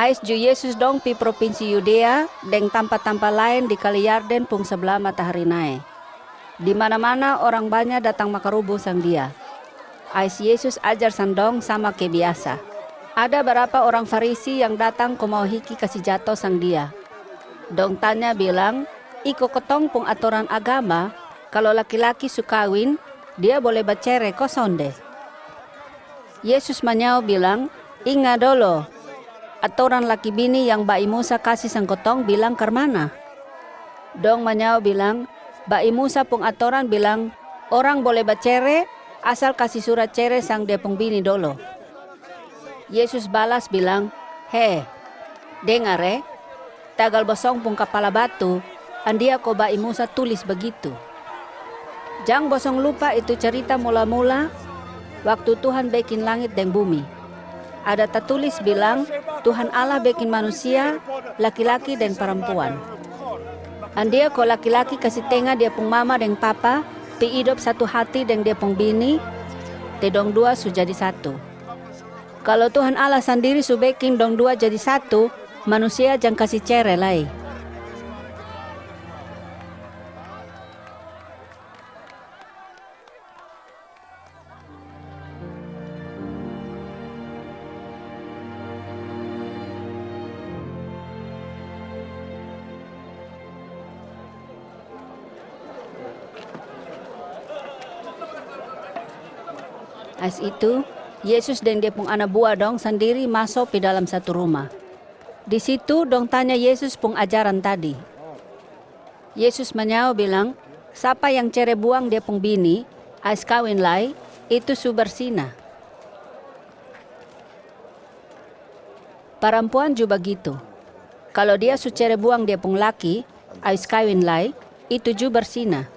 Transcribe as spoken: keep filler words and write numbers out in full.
Ais ju Yesus dong pi propinsi Yudea deng tampa-tampa laen di kali Yarden pung sabla matahari nae. Di mana-mana orang banya datang makarubu sang Dia. Ais Yesus ajar sang dong sama ke biasa. Ada barapa orang Farisi yang datang ko mau hiki kasi jato sang Dia. Dong tanya bilang, "Iko kotong pung atoran agama, kalo laki-laki su kawin, dia bole bacere ko sonde?" Yesus manyao bilang, "Inga dolo, atoran laki bini yang ba'i Musa kasi sang kotong bilang karmana?" Dong manyao bilang, "Ba'i Musa pung atoran bilang, orang bole bacere, asal kasi surat cere sang dia pung bini dolo." Yesus balas bilang, "He, dengar e, tagal bosong pung kapala batu, andia ko ba'i Musa tulis bagitu. Jang bosong lupa itu carita mula-mula, waktu Tuhan bekin langit deng bumi. Ada tatulis bilang, Tuhan Allah bekin manusia, laki-laki deng parampuan. Andia ko laki-laki kasi tenga dia pung mama deng papa, pi idop satu hati deng dia pung bini, te dong dua su jadi satu. Kalo Tuhan Allah sandiri su bekin dong dua jadi satu, manusia jang kasi cere lai." Ais itu, Yesus deng Dia pung ana bua dong sandiri maso pi dalam satu ruma. Di situ dong tanya Yesus pung ajaran tadi. Yesus manyao bilang, "Sapa yang cere buang dia pung bini, ais kawin lai, itu su barsina. Parampuan ju bagitu. Kalo dia su cere buang dia pung laki, ais kawin lai, itu ju barsina.